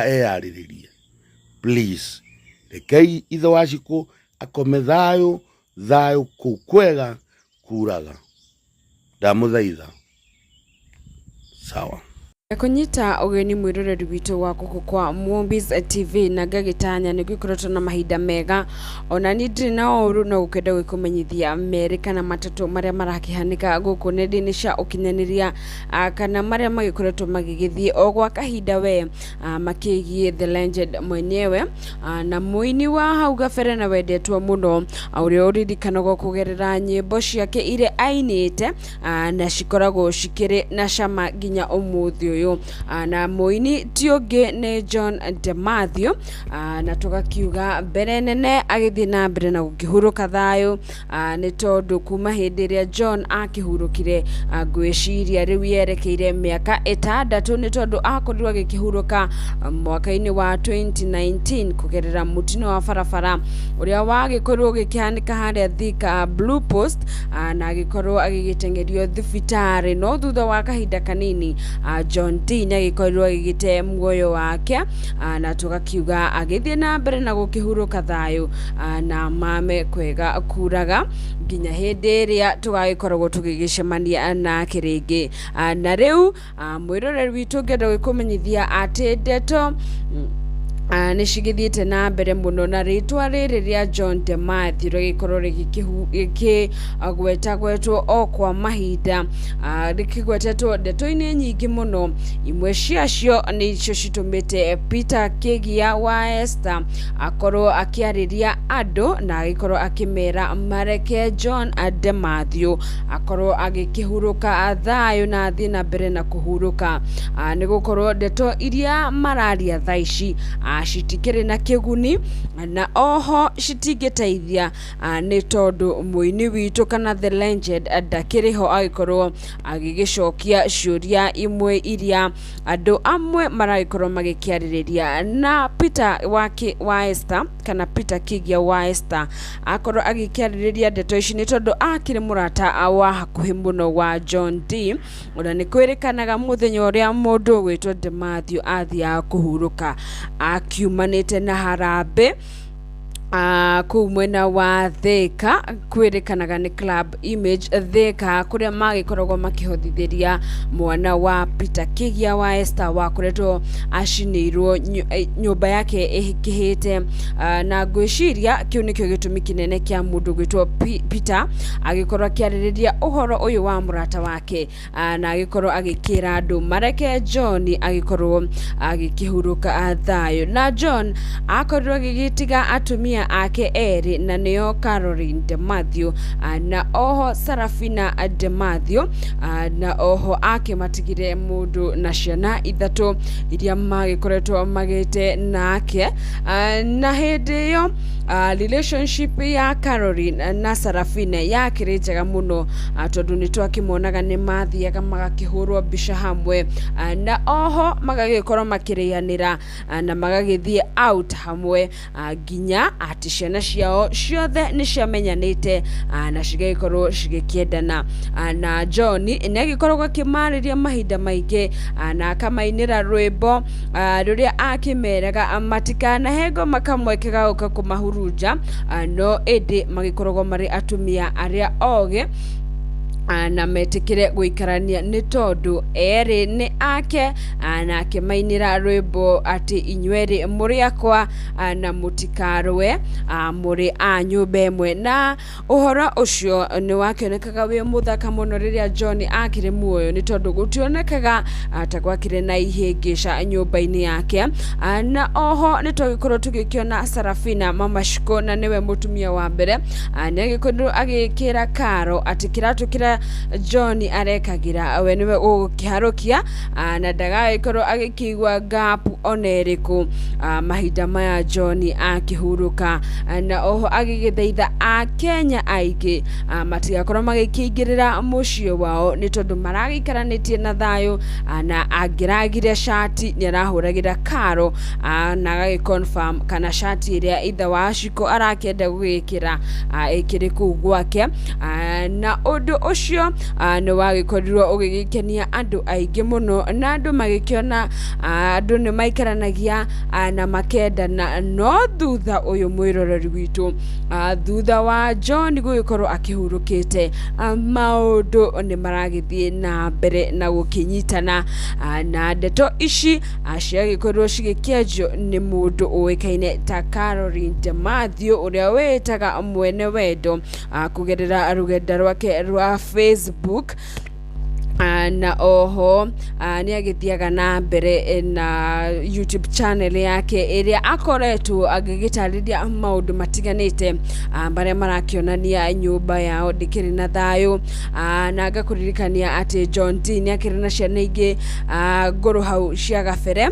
Eyarĩrĩrie, please, rekei ithe wa Shiko akome thayũ, thayũ kũu kwega kuraga. Ndamũthaitha. Sawa. Kũnyita ũgeni mwĩroreri witũ wa gũkũ kwa Mwombiz TV na ngagĩtanya nĩ gũkoretwo na mahinda mega. Ona niĩ ndirĩ na ũru, no gũkĩenda gwĩkũmenyithia merĩ kana matatũ marĩa marakĩhanĩka gũkũ nenda-inĩ cia ũkinyanĩria, kana marĩa magĩkoretwo magĩgĩthiĩ o gwa kahinda we makĩgiĩ the legend mwenyewe, na mũini wa hau gabere na wendetwo mũno, ũrĩa ũririkanagwo kũgerera nyĩmbo ciake iria ainĩte, na cikoragwo cikĩrĩ na cama nginya ũmũthĩ ũyũ. Na mũini ti ũngĩ nĩ John DeMathew, na tũgakiuga mbere nene agĩthiĩ na mbere na gũkĩhurũka thayũ, nĩ tondũ kuma hĩndĩ ĩrĩa John akĩhurũkire, ngwĩciria rĩu yerekeire mĩaka 6, nĩ tondũ akorirwo agĩkĩhurũka mwaka-inĩ wa 2019 kũgerera mũtino wa barabara ũrĩa wagĩkorirwo ũgĩkĩhanĩka harĩa Thika Blue Post, na agĩkorwo agĩgĩteng'erio thibitarĩ, no thutha wa kahinda kanini John D nĩ agĩkorirwo agĩgĩte muoyo wake, na tũgakiuga agĩthiĩ na mbere na gũkĩhurũka thayũ, na mame kwega kuraga nginya hĩndĩ ĩrĩa tũgagĩkoragwo tũgĩgĩcemania nake rĩngĩ. Na rĩu, mwĩroreri witũ, ngenda gũkũmenyithia atĩ ndeto nĩ cigĩthiĩte na mbere mũno na rĩtwa rĩrĩ rĩa John DeMathew rĩgĩkorwo rĩgĩkĩgwetagwetwo o kwa mahinda, rĩkĩgwetetwo ndeto-inĩ nyingĩ mũno. Imwe ciacio nĩcio citũmĩte Peter Kĩgia wa Esther akorwo akĩarĩria andũ na agĩkorwo akĩmera mareke John DeMathew akorwo agĩkĩhurũka thayũ na athiĩ na mbere na kũhurũka, nĩ gũkorwo ndeto iria mararia thaa ici citikĩrĩ na kĩguni na oho citingĩteithia, nĩ tondũ mũini witũ kana the legend ndakĩrĩ ho agĩkorwo agĩgĩcokia ciũria imwe iria andũ amwe maragĩkorwo magĩkĩarĩrĩria. Na Peter wa Esther kana Peter Kĩgia wa Esther akorwo agĩkĩarĩrĩria ndeto ici nĩ tondũ akĩrĩ mũrata wa hakuhĩ mũno wa John D. Ona nĩ kwĩrĩkanaga mũthenya ũrĩa mũndũ ũgwĩtwo DeMathew athiaga kũhurũka akiumanĩte na harambĩ kũu mwena wa Thika, kwĩrĩkanaga nĩ Club Image Thika, kũrĩa magĩkoragwo makĩhothithĩria mwana wa Peter Kĩgia wa Esther wakoretwo acinĩirwo nyũmba yake ĩkĩhĩte. Na ngwĩciria kĩu nĩkĩo gĩtũmi kĩnene kĩa mũndũ gwĩtwo Peter agĩkorwo akĩarĩrĩria ũhoro ũyũ wa mũrata wake, na agĩkorwo agĩkĩra andũ mareke John agĩkorwo agĩkĩhurũka thayũ. Na John akorirwo agĩgĩtiga atumia ake erĩ, na nĩo Caroline DeMathew na oho Sarafina DeMathew, na oho akĩmatigire mũndũ na ciana ithatũ iria magĩkoretwo magĩte nake. Na hĩndĩ ĩyo relationship ya Caroline na Sarafina yakĩrĩ njega mũno, tondũ nĩ twakĩmonaga nĩ mathiaga magakĩhũrwo mbica hamwe, na oho magagĩkorwo makĩrĩanĩra, na magagĩthiĩ out hamwe, nginya atĩ ciana ciao ciothe nĩ ciamenyanĩte, na cigagĩkorwo cigĩkĩendana. Na John nĩ agĩkoragwo akĩmarĩria mahinda maingĩ, na akamainĩra rwĩmbo rũrĩa akĩmeraga matikanahe ngoma kamweke ga gũka kũmahurunja, no ĩndĩ magĩkoragwo marĩ atumia arĩa ogĩ na metĩkĩre gũikarania nĩ tondũ erĩ nĩ ake, na akĩmainĩra rwĩmbo atĩ inyuerĩ mũrĩ akwa, na mũtikarũe, mũrĩ a nyũmba ĩmwe. Na ũhoro ũcio nĩ wakĩonekaga wĩ mũthaka mũno rĩrĩa John akĩrĩ muoyo, nĩ tondũ gũtionekaga ta gwakĩrĩ na ihĩngĩca nyũmba-inĩ yake. Na oho nĩ twagĩkorwo tũgĩkĩona Sarafina Mama Shiko, na nĩwe mũtumia wa mbere, nĩ agĩkorirwo agĩkĩra Karo atĩ kĩratũ kĩrĩa John arekagĩra we nĩwe ũgũkĩharũkia, na ndagagĩkorwo agĩkĩigua gap ona ĩrĩkũ mahinda maya John akĩhurũka. Na oho agĩgĩthaitha Akenya aingĩ matigakorwo magĩkĩingĩrĩra mũciĩ wao, nĩ tondũ maragĩikaranĩtie na thayũ, na angĩragire cati nĩ arahũragĩra Karo, na agagĩ confirm kana cati ĩrĩa ithe wa Shiko arakĩenda gũgĩkĩra ĩkĩrĩ kũu gwake. Na ũndũ ũcio ũcio nĩ wagĩkorirwo ũgĩgĩkenia andũ aingĩ mũno, na andũ magĩkĩona andũ nĩ maikaranagia na makendana. No thutha ũyũ mwĩroreri witũ, thutha wa John gũgĩkorwo akĩhurũkĩte, maũndũ nĩ maragĩthiĩ na mbere na gũkĩnyitana, na ndeto ici ciagĩkorirwo cigĩkĩanjio nĩ mũndũ ũĩkaine ta Caroline DeMathew, ũrĩa wĩĩtaga mwene wendo kũgerera rũrenda rwake rwa Facebook. Na oho nĩ agĩthiaga na mbere na YouTube channel yake ĩrĩa akoretwo agĩgĩtarĩria maũndũ matiganĩte marĩa marakĩonania nyũmba yao ndĩkĩrĩ na thayũ. Na ngakũririkania atĩ John D nĩ akĩrĩ na ciana ingĩ ngũrũ hau cia gabere,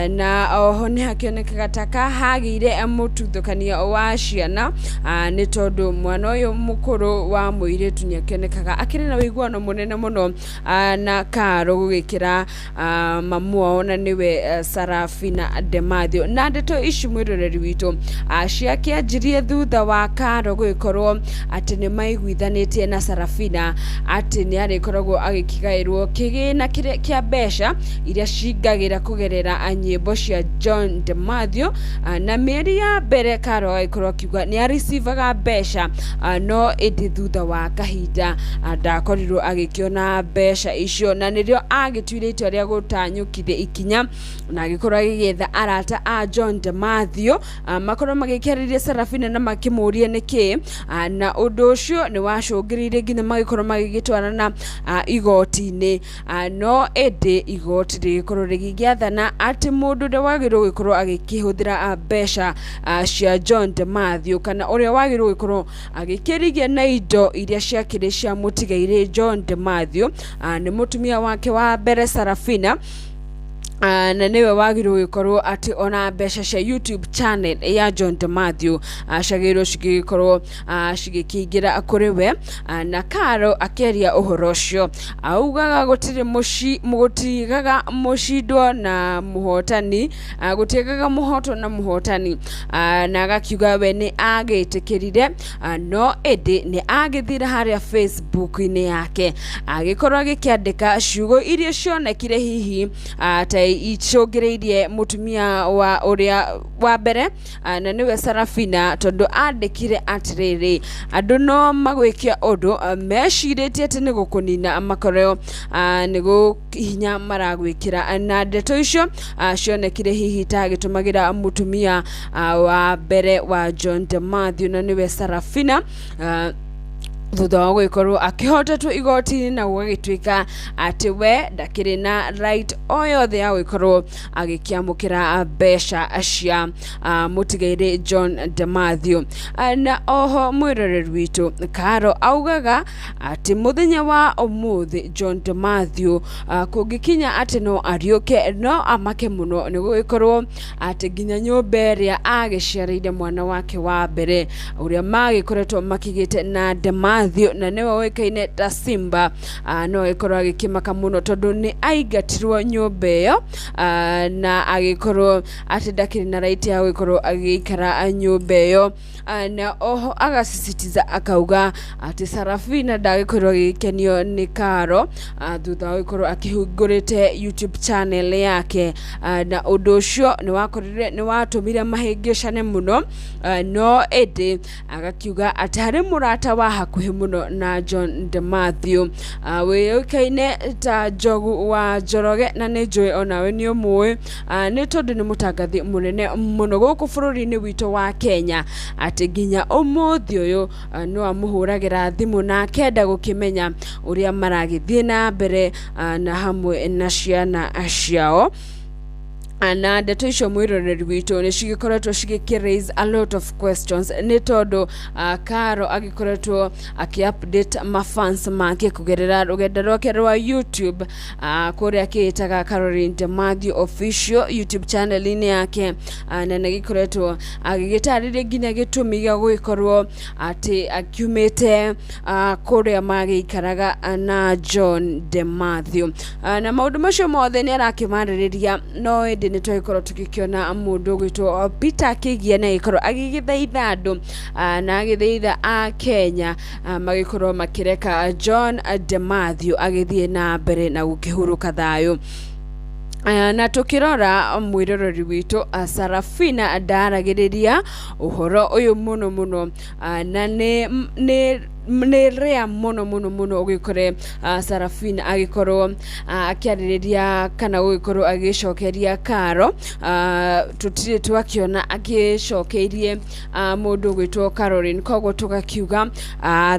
na oho nĩ hakĩonekaga ta kahagĩire mũtuthũkanio wa ciana, nĩ tondũ mwana ũyũ mũkũrũ wa mũirĩtu nĩ akĩonekaga akĩrĩ na ũiguano mũnene mũno na Karo gũgĩkĩra mamu wao, na nĩwe Sarafina DeMathew. Na ndeto ici mwĩroreri witũ ciakĩanjirie thutha wa Karo gũgĩkorwo atĩ nĩ maiguithanĩtie na Sarafina atĩ nĩ arĩkoragwo agĩkĩgaĩrwo kĩgĩna kĩrĩa kĩa mbeca iria cingagĩra kũgerera nyĩmbo cia John DeMathew. Na mĩeri ya mbere Karo agĩkorwo akiuga nĩ arĩcivaga mbeca, no ĩndĩ thutha wa kahinda ndakorirwo agĩkĩona mbeca icio, na nĩrĩo agĩtuire itua rĩa gũtanyũkithia ikinya na agĩkorwo agĩgĩetha arata a John DeMathew makorwo magĩkĩarĩria Sarafina na makĩmũria nĩkĩ, na ũndũ ũcio nĩ wacũngĩrĩirie nginya magĩkorwo magĩgĩtwarana igoti-inĩ. No ĩndĩ igoti rĩgĩkorwo rĩgĩgĩathana atĩ mũndũ ũrĩa wagĩrĩirwo gũkorwo agĩkĩhũthĩra mbeca cia John DeMathew, kana ũrĩa wagĩrĩirwo gũkorwo agĩkĩrigia na indo iria ciakĩrĩ cia mũtigairĩ John DeMathew, nĩ mũtumia wake wa mbere Sarafina, na nĩwe wagĩrĩirwo gũkorwo atĩ ona mbeca cia YouTube channel ya John DeMathew ciagĩrĩirwo cigĩkorwo cigĩkĩingĩra kũrĩ we. Na Karo akĩaria ũhoro ũcio augaga gũtirĩ gũtigaga mũcindwo na mũhotani, gũtiagaga mũhotwo na mũhotani, na agakiuga we nĩ agĩtĩkĩrire, no ĩndĩ nĩ agĩthire harĩa Facebook-inĩ yake agĩkorwo agĩkĩandĩka ciugo iria cionekire hihi ta icũngĩrĩirie mũtumia wa ũrĩa wa mbere, na nĩwe Sarafina, tondũ andĩkire atĩrĩrĩ, andũ no magwĩke ũndũ mecirĩtie atĩ nĩ gũkũnina makoreo nĩ gũhinya maragwĩkĩra. Na ndeto icio cionekire hihi ta agĩtũmagĩra mũtumia wa mbere wa John DeMathew, na nĩwe Sarafina, thutha wa gũgĩkorwo akĩhotetwo igoti-inĩ na gũgagĩtuĩka atĩ we ndakĩrĩ na right o yothe ya gũgĩkorwo agĩkĩamũkĩra mbeca cia mũtigairĩ John DeMathew. Na oho mwĩroreri witũ, Karo augaga atĩ mũthenya wa ũmũthĩ John DeMathew kũngĩkinya atĩ no ariũke, no amake mũno nĩ gũgĩkorwo atĩ nginya nyũmba ĩrĩa agĩciarĩire mwana wake wa mbere ũrĩa magĩkoretwo makĩgĩte na DeMathew, na nĩwe ũĩkaine ta Simba, no agĩkorwo agĩkĩmaka mũno tondũ nĩ aingatirwo nyũmba ĩyo, na agĩkorwo atĩ ndakĩrĩ na right ya gũgĩkorwo agĩikara nyũmba ĩyo. Na oho agasisitiza akauga atĩ Sarafina ndagĩkorwo agĩkenio nĩ Karo thutha wa gũkorwo akĩhingũrĩte YouTube channel yake, na ũndũ ũcio nĩ wakorire nĩ watũmire mahĩngĩcane mũno. No ĩndĩ agakiuga atĩ harĩ mũrata wa hakuhĩ mũno na John DeMathew wĩũkaine ta Njogu wa Njoroge, na nĩ njũĩ onawe nĩ ũmũĩ, nĩ tondũ nĩ mũtangathi mũnene mũno gũkũ bũrũri-inĩ witũ wa Kenya, atĩ nginya ũmũthĩ ũyũ no amũhũragĩra thimũ na akenda gũkĩmenya ũrĩa maragĩthiĩ na mbere na hamwe na ciana ciao. Na ndeto icio mwĩroreri witũ nĩ cigĩkoretwo cigĩkĩ raise a lot of questions, nĩ tondũ Karo agĩkoretwo akĩ update mafans make kũgerera rũgenda rwake rwa YouTube, kũrĩa akĩĩtaga Caroline DeMathew Official YouTube channel-inĩ yake, na nĩ agĩkoretwo agĩgĩtarĩria nginya gĩtũmi gĩa gũgĩkorwo atĩ akiumĩte kũrĩa magĩikaraga na John DeMathew, na maũndũ macio mothe nĩ arakĩmarĩrĩria, no ĩndĩ Nĩ twagĩkorwo tũgĩkĩona mũndũ ũgwĩtwo Peter Kĩgia nĩ agĩkorwo agĩgĩthaitha andũ na agĩthaitha a Kenya magĩkorwo makĩreka John Demathew agĩthiĩ na mbere na gũkĩhurũka thayũ. Na tũkĩrora mwĩroreri witũ, Sarafina ndaragĩrĩria ũhoro ũyũ mũno mũno, na nĩ rare mũno mũno mũno ũgĩkore Sarafina agĩkorwo akĩarĩrĩria kana gũgĩkorwo agĩcokeria Karo. Tũtirĩ twakĩona agĩcokeirie mũndũ ũgwĩtwo Caroline, koguo tũgakiuga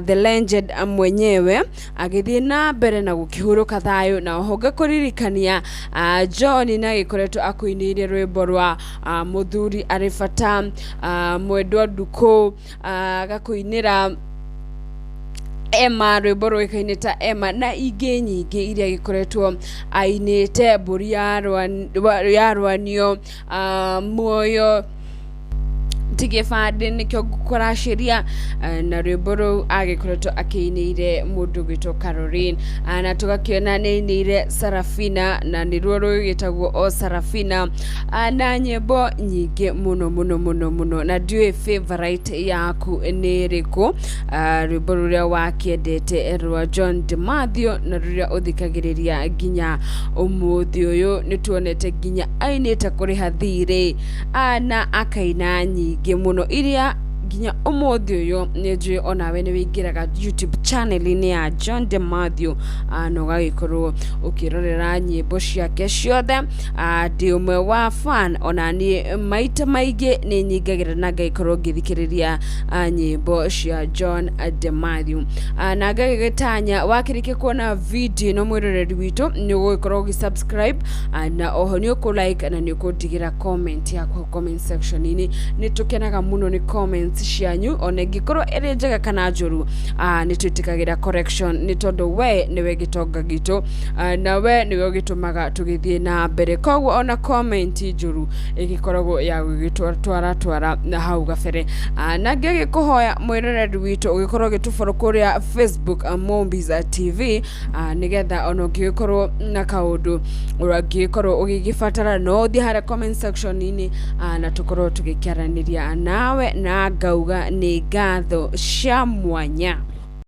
the legend mwenyewe agĩthiĩ na mbere na gũkĩhurũka thayũ. Na oho ngakũririkania John nĩ agĩkoretwo akũinĩire rwĩmbo rwa mũthuri arĩ bata, mwendwa ndukũ, agakũinĩra Emma, rwĩmbo rũĩkaine ta Emma, na ingĩ nyingĩ iria agĩkoretwo ainĩte, mbũri ya rwanio, muoyo ti gĩbandĩ nĩkĩo ngũkũracĩria, na rwĩmbo rũu agĩkoretwo akĩinĩire mũndũ ũgwĩtwo Caroline. Na tũgakĩona nĩ ainĩire Sarafina na nĩruo rũgĩtagwo o Sarafina, na nyĩmbo nyingĩ mũno mũno mũno mũno. Na ndiũĩ favorite yaku nĩ ĩrĩkũ, rwĩmbo rũrĩa wakĩendete rwa John DeMathew na rũrĩa ũthikagĩrĩria nginya ũmũthĩ ũyũ. Nĩ tuonete nginya ainĩte kũrĩha thirĩ, na akaina nyingĩ mũno iria nginya ũmũthĩ ũyũ nĩ njũĩ onawe nĩ wĩingĩraga YouTube channel-inĩ ya John DeMathew na ũgagĩkorwo ũkĩrorera nyĩmbo ciake ciothe. Ndĩ ũmwe wa fan, ona niĩ maita maingĩ nĩ nyingagĩra na ngagĩkorwo ngĩthikĩrĩria nyĩmbo cia John DeMathew, na ngagĩgĩtanya wakĩrĩkia kuona video ĩno, mwĩroreri witũ, nĩ ũgũgĩkorwo ũgĩ-subscribe, na oho nĩ ũkũ like na nĩ ũkũndigĩra comment yaku comment section-inĩ. Nĩ tũkenaga mũno nĩ comments cianyu, ona ĩngĩkorwo ĩrĩ njega kana njũru, nĩ twĩtĩkagĩra correction, nĩ tondũ we nĩwe gĩtonga gitũ, na we nĩwe ũgĩtũmaga tũgĩthiĩ na mbere. Koguo ona comment njũru ĩgĩkoragwo ya gũgĩtwara twara na hau gabere. Na ngĩgĩkũhoya mwĩroreri witũ ũgĩkorwo ũgĩtũfollow kũrĩa Facebook, Mombis TV, nĩgetha ona ũngĩgĩkorwo na kaũndũ ũngĩgĩkorwo ũgĩgĩbatara, no ũthiĩ harĩa comment section-inĩ, na tũkorwo tũgĩkĩaranĩria nawe, na ngauga nĩ ngatho cia mwanya.